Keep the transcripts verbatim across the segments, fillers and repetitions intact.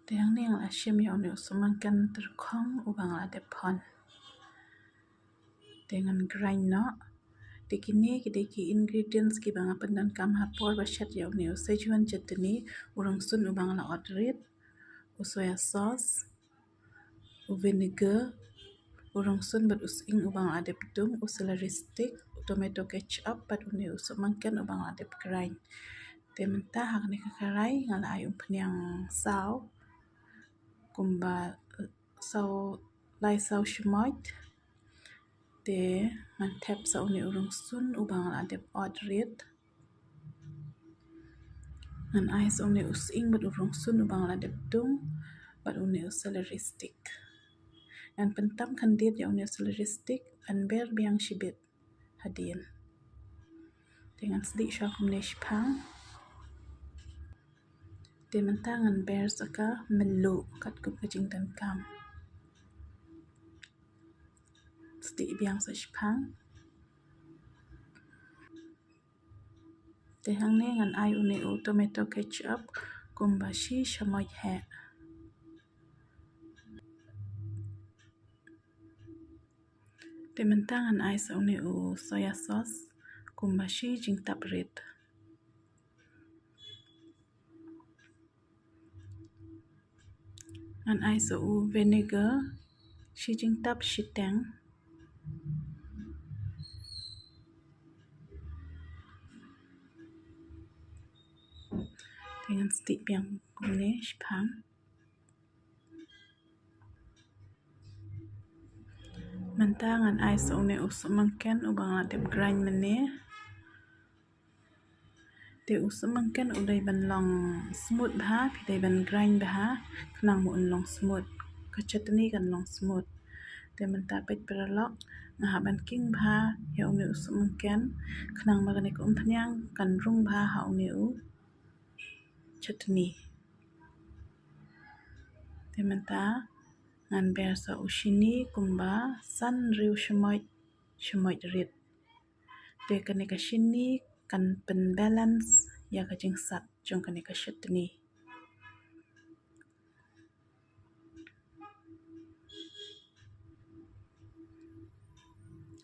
Te hangne nga la shim ïa une u sohmynken tyrkhong uba nga la dep phon. Te ngan grind noh. Te kine ki dei ki ingredients kiba nga pyndonkam ha por ba shet ïa une u Szechuan chutney, u rynsun uba nga la ot rit, u soya sauce, u vinegar, u rynsun bad u sying uba nga la dep dung, u celery stick, u tomato ketchup bad une u sohmynken uba nga la dep grind. Te mynta ha kane ka karai nga la ai umphniang saw kumba saw, lai saw shamoit. Te ngan thep sa une u rynsun uba nga la dep ot rit. Ngan ai sa une u sying bad u rynsun uba nga la dep dung bad une u celery stick. Ngan pyntam khyndiat ïa une u celery stick ban ber biang shibit hadien. Te ngan sdieh shuwa kumne shiphang. Te mynta ngan ber sa ka mynluh katkum ka jingdonkam. Sdieh biang sa shiphang. Te hangne ngan ai une u tomato ketchup kumba shi shamoit heh. Te mynta ngan ai sa une u soya sauce kumba shi jingtap rit. Ngan ai sa u vinegar shi jingtap shiteng. Te ngan sdieh biang kumne shiphang. Mynta ngan ai sa une u sohmynken uba nga la dep grind mynne. Te u sohmynken u dei ban long smooth bha, phi dei ban grind bha khnang ba un long smooth. Ka chutney kan long smooth. Te mynta peit paralok, nga hap ban king bha ïa une u sohmynken khnang ba kane ka umphniang kan rung bha ha une u chutney. Te mynta ngan ber sa u shini kumba san riew shamoit, shamoit rit. Te kane ka shini kan pynbalance ïa ka jingsat jong kane ka chutney.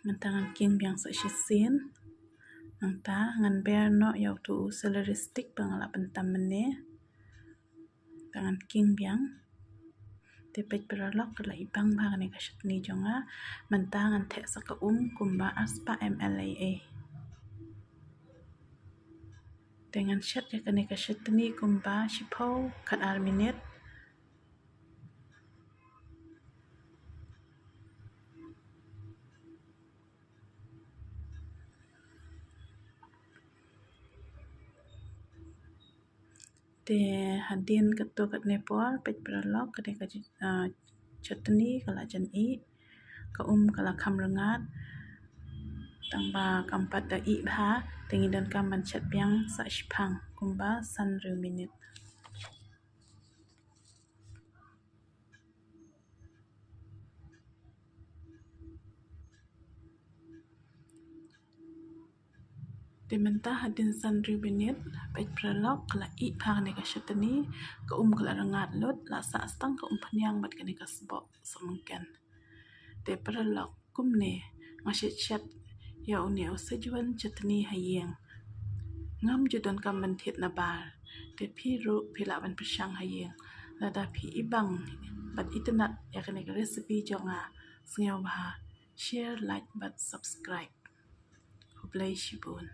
Mynta ngan king biang sa shisien. Nangta ngan ber noh ïa uto u celery stick ba nga la pyntam mynne. Te ngan king biang. Te peit paralok, ka la ibang bha kane ka chutney jong nga. Mynta ngan theh sa ka um kumba arspah M L ei ei. Te ngan shet ïa kane ka chutney kumba shiphew khat ar minit. Te hadien katto katne por, peit paralok, kane ka, ah, chutney ka la jan ih, ka um ka la kham rngat, tang ba kam pat da ih bha, te ngi donkam ban shet biang sa shiphang kumba san riew minit. Te mynta hadien san riew minit, peit paralok, ka la ih bha kane ka chutney, ka um ka la rngat lut, la sah tang ka umphniang bad kane ka sboh sohmynken. Te paralok, kumne nga shet shet ïa une u Szechuan chutney ha ïing. Ngam ju donkam ban thied na bar, te phi ruh phi lah ban pyrshang ha ïing. Lada phi ibang bad itynnad ïa kane ka recipe jong nga, sngewbha share, like bad subscribe. Khublei shibun.